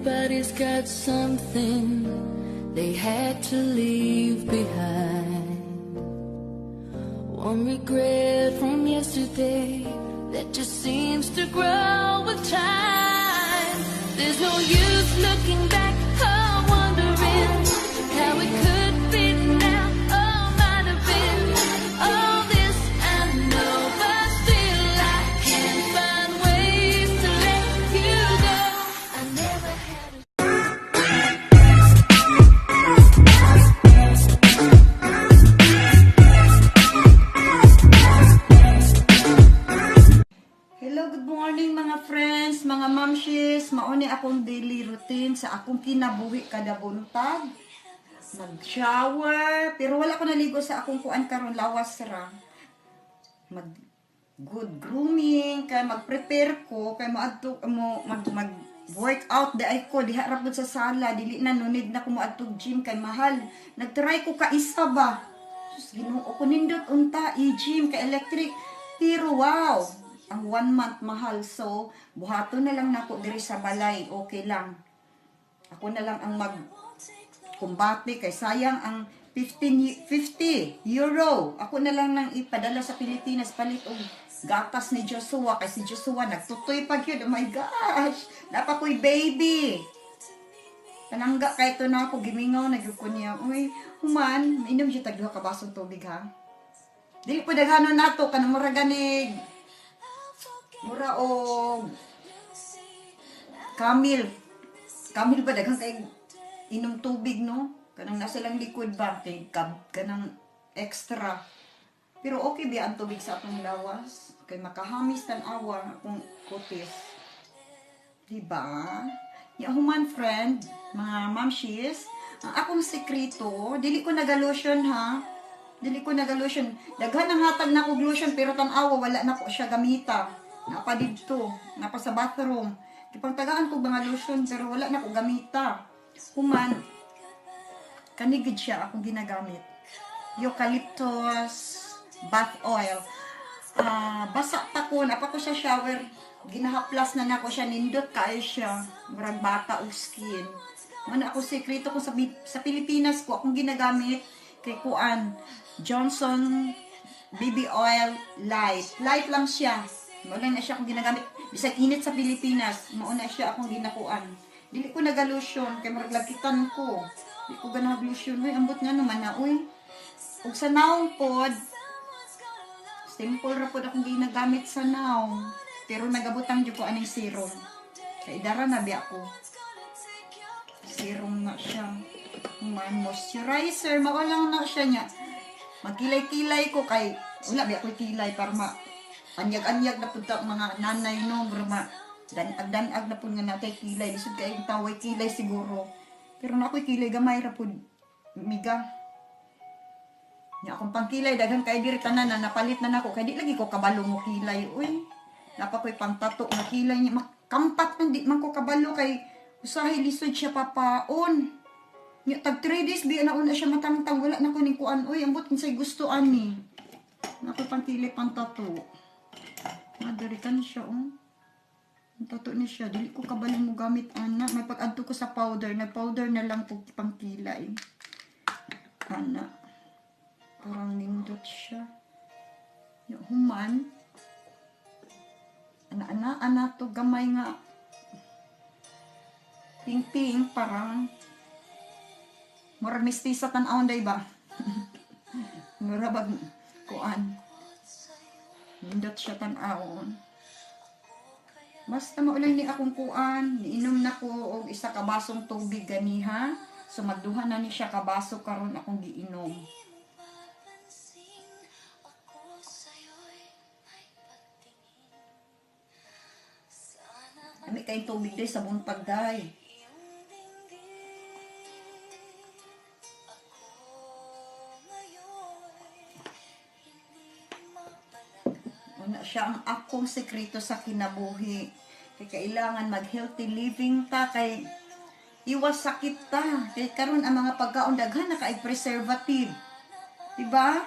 Everybody's got something they had to leave behind. One regret from yesterday that just seems to grow with time. There's no use looking back or wondering how it could be now or might have been. All this I know, but still I can't find ways to let you go. I never had a Hello, good morning, mga friends, mga mamshis. Mao ni akong daily routine sa akong kinabuhi kada buntag. Mag-shower, pero wala ko naligo sa akong kuan karon, lawas ra. Mag good grooming, kay mag-prepare ko kay moadto mo mag mag workout di ay ko diha ra pud sa sala, dili na, no need na ko moadto gym kay mahal. Nagtry ko kaisa ba. Sus, Ginoo ko, nindot unta i-gym kay electric. Pero wow, ang one month mahal. So, buhaton na lang nako diri sa balay. Okay lang. Ako na lang ang mag kumbate kay sayang ang 15, €50. Ako na lang nang ipadala sa Pilipinas, palit og gatas ni Joshua kay si Joshua nagtutoy pa gyud. Oh my gosh. Naa pa ko'y baby. Panangga kay to na ako, gimingaw na gyud ko niya. Uy, human, inom siya tag duha ka basong tubig ha. Dili po daghanon nato kanang mura ganig. Mura og camel. Camel ba daghan kay inom tubig, no? Kanang nasa lang likod ba kay kab kanang extra. Pero okay biya ang tubig sa atong lawas kay makahamis tan-awa akong kutis. Diba? Ya human friend, mga mamshis, ang akong sekreto, dili ko naga-lotion ha. Dili ko naga-lotion. Daghan ang hatag na kog lotion pero tan-awa wala na ko siya gamita. Napa didto, napa sa bathroom. Gipangtagaan ko mga lotion pero wala na ko gamita. Human, kanigid siya akong ginagamit. Eucalyptus bath oil. Ah, basa pa ko, napa ko sa shower. Ginahaplas na nako siya, nindot kaayo siya. Murag bata og skin. Mao ako sekreto ko sa Pilipinas ko akong ginagamit kay kuan Johnson Baby Oil Light. Light lang siya. Mao lang na siya akong ginagamit. Bisag init sa Pilipinas, mao na siya akong ginakuan. Dili ko nagalotion kay murag lagkitan ko. Di ko ganahag lotion. Uy, ambot nga naman na, uy. Ug sa naong pod, simple ra pod akong ginagamit sa naong. Pero nagabutang jud ko aning serum. Kay dara na biya ko. Serum na siya. Man, moisturizer, mao lang na siya niya. Magkilay-kilay ko kay wala biya ko'y kilay para ma anyag-anyag na pud ta mga nanay, no, bro, ma danag-danag na pud nga natay kilay, lisod kay taway kilay siguro. Pero na ako'y kilay gamay ra pud miga. Nya akong pangkilay daghan kay diri tanan na napalit na nako kay di lagi ko kabalo mo kilay, uy. Napa ko'y pangtato nga kilay niya makampat man, di man ko kabalo kay usahay lisod siya papaon. Nya tag 3 days biya na una siya matangtang, wala na ko ning kuan, uy, ambot kinsay gusto ani. Nako pangkilay pangtato. Madari kan siya, oh. Ang tato ni siya, dili ko kabalo mo gamit ana, may pag-adto ko sa powder, nag-powder na lang ko pangkilay. Ana. Parang nindot siya. Yung human. Ana, ana, ana to gamay nga. Pink-pink, parang murag mistisa tan-awon day ba? Mura bag kuan. Nindot siya tan-awon. Basta mao lang ni akong kuan, niinom na ko og isa ka basong tubig ganiha. So magduha na ni siya ka baso karon akong giinom. Ako sa'yo'y may pagtingin. Sana Ami kay tubig day sa buntag day. iyong dinggin. Ako ngayon'y hindi mapalagay. Una siya ang akong sekreto sa kinabuhi. Kay kailangan mag-healthy living ta kay iwas sakit ta. Kay karon ang mga pagkaon daghan na kay preservative. Diba?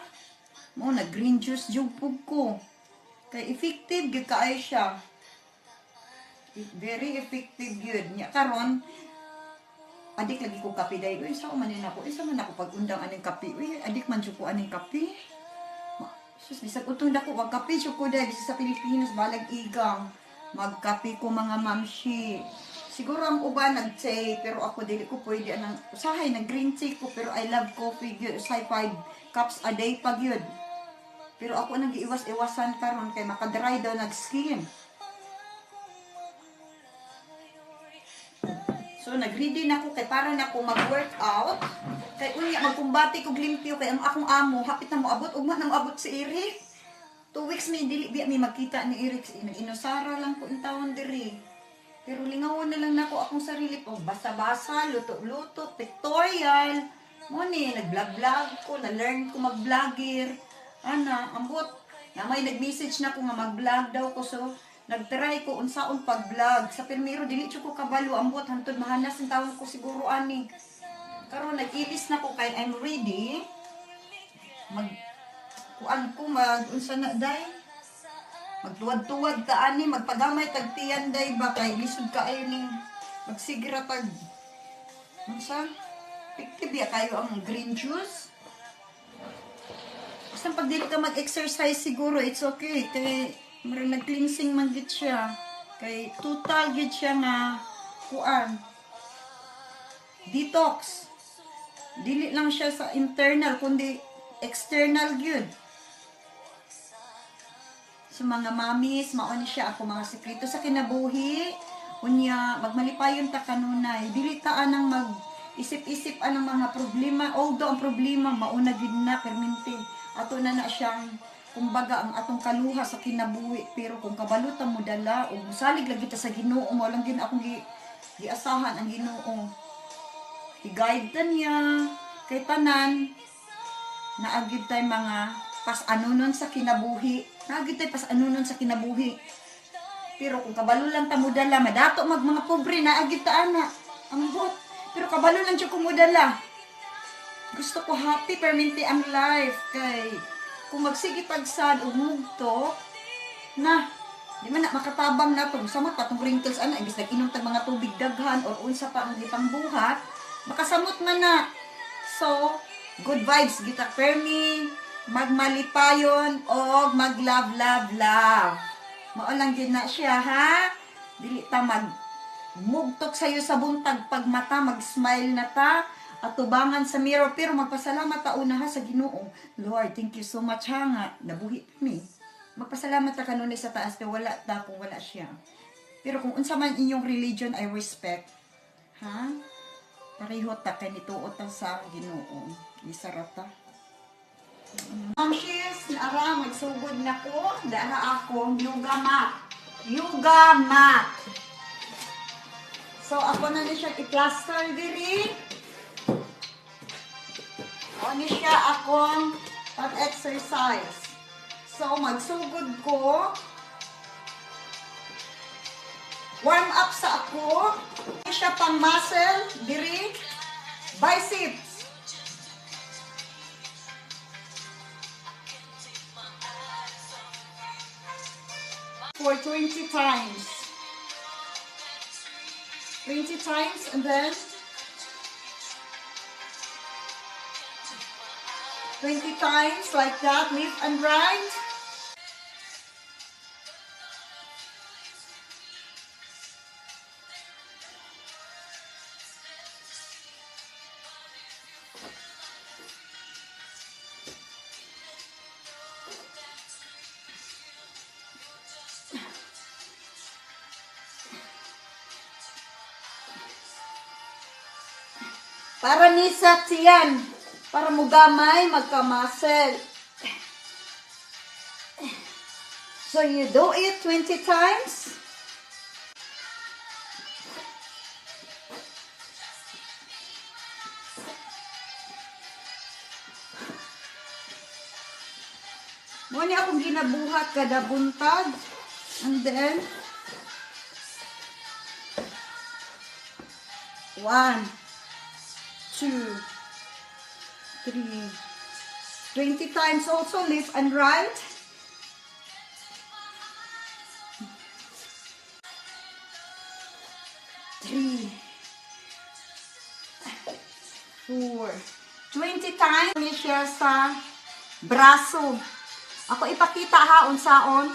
Mo na green juice jud pug ko. Kay effective gyud kaayo siya. Very effective yun. Nya karon adik lagi ko kape dahil. Uy, sa man ako. Uy, sa man ako pag undang aning kape. Uy, adik man jud ko aning kape. Sus, bisag utong dako wag kape jud ko dahil sa Pilipinas balag igang. Magkape ko, mga mamshi. Siguro ang uban nag-tea, pero ako dili ko pwede anang usahay nag green tea ko, pero I love coffee gyud. Usahay 5 cups a day pa gyud. Pero ako nang giiwas-iwasan karon kay makadry daw nag skin. So nag-ready na ko kay para na ko mag-workout. Kay unya magkumbati kog limpyo kay ang akong amo hapit na moabot, ugma na moabot si Eric. 2 weeks mi dili biya mi magkita ni Eric. Nag-inusara lang ko in taon diri. Pero lingawon na lang nako akong sarili ko. Basa-basa, luto-luto, pictorial. Mo ni nag-vlog-vlog ko, na-learn ko mag-vlogger. Ana, ambot. Na may nag-message na ko nga mag-vlog daw ko, so nag-try ko unsaon pag-vlog. Sa pirmiro dili jud ko kabalo, ambot hantod mahanas ang tawon ko siguro ani. Karon nag-ilis na ko kay I'm ready. Mag kuan ko, mag unsa na day? Magtuwad-tuwad ta ani, magpagamay tag tiyan day ba kay lisod kaayo ning magsigira tag unsa? Effective ya kayo ang green juice. Basta pag dili ka mag-exercise siguro, it's okay. Kay murag nag-cleansing man gid siya. Kay total gid siya nga kuan. Detox. Dili lang siya sa internal kundi external gyud. Sa mga mamis, mao ni siya ako mga sekreto sa kinabuhi. Unya, magmalipayon ta kanunay. Dili ta anang mag isip-isip anang mga problema. Although ang problema mauna gyud na permente. Ato na na siyang kumbaga ang atong kaluha sa kinabuhi, pero kung kabalo ta mo dala ug musalig lagi ta sa Ginoo, mo lang gyud akong giasahan ang Ginoo, i-guide ta niya kay tanan naagid tay mga pas-anunon sa kinabuhi, naagid tay pas-anunon sa kinabuhi. Pero kung kabalo lang ta modala, madato mag mga pobre, naagid ta ana, ambot. Pero kabalo lang jud ko modala. Gusto ko happy permente ang life kay kung magsige tag sad ug mugto na, di man na makatabang na to, samot pa tong wrinkles ana, imbis nag-inom tag mga tubig daghan or unsa pa ang gipangbuhat, makasamot man na. So good vibes gita permi, magmalipayon og mag love, love, love. Mao lang gyud na siya, ha. Dili ta mag mugtok sayo sa buntag, pag mata mag-smile na ta atubangan sa mirror, pero magpasalamat ta una ha sa Ginoo. Lord, thank you so much ha nga nabuhi mi. Magpasalamat ta kanunay sa taas kay wala ta kung wala siya. Pero kung unsa man inyong religion, I respect ha. Pareho ta kay nituo ta sa Ginoo. Isara ta. Mamshis, naara, magsugod na ko. Dara akong yoga mat. Yoga mat. So, ako na ni siya i-plaster diri. O ni siya akong pag-exercise. So, magsugod ko. Warm up sa ako. Ni siya pang muscle, diri. Biceps. For 20 times. 20 times and then 20 times like that, left and right. Para ni sa tiyan. Para mugamay, magka-muscle. So you do it 20 times. Mo ni akong ginabuhat kada buntag. And then, one, two, three, 20 times also, left and right. Three, four, 20 times ni siya sa braso. Ako ipakita ha, unsaon.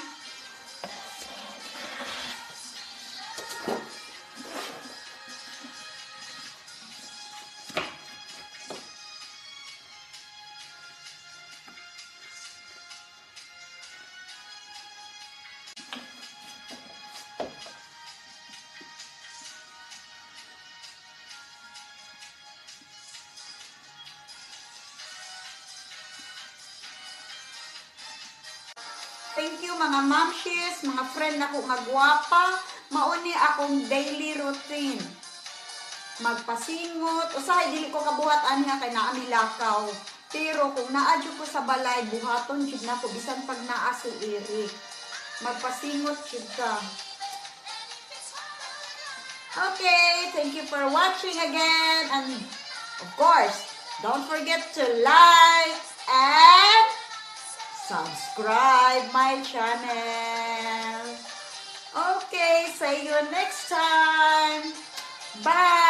Thank you, mga mamshis, mga friend nako nga gwapa. Mao ni akong daily routine. Magpasingot. Usahay dili ko kabuhat ani ha kay naa mi lakaw. Pero kung naa jud ko sa balay, buhaton jud nako bisan pag naa si Eric. Magpasingot jud ka. Okay, thank you for watching again, and of course, don't forget to like and subscribe my channel. Okay, see you next time. Bye.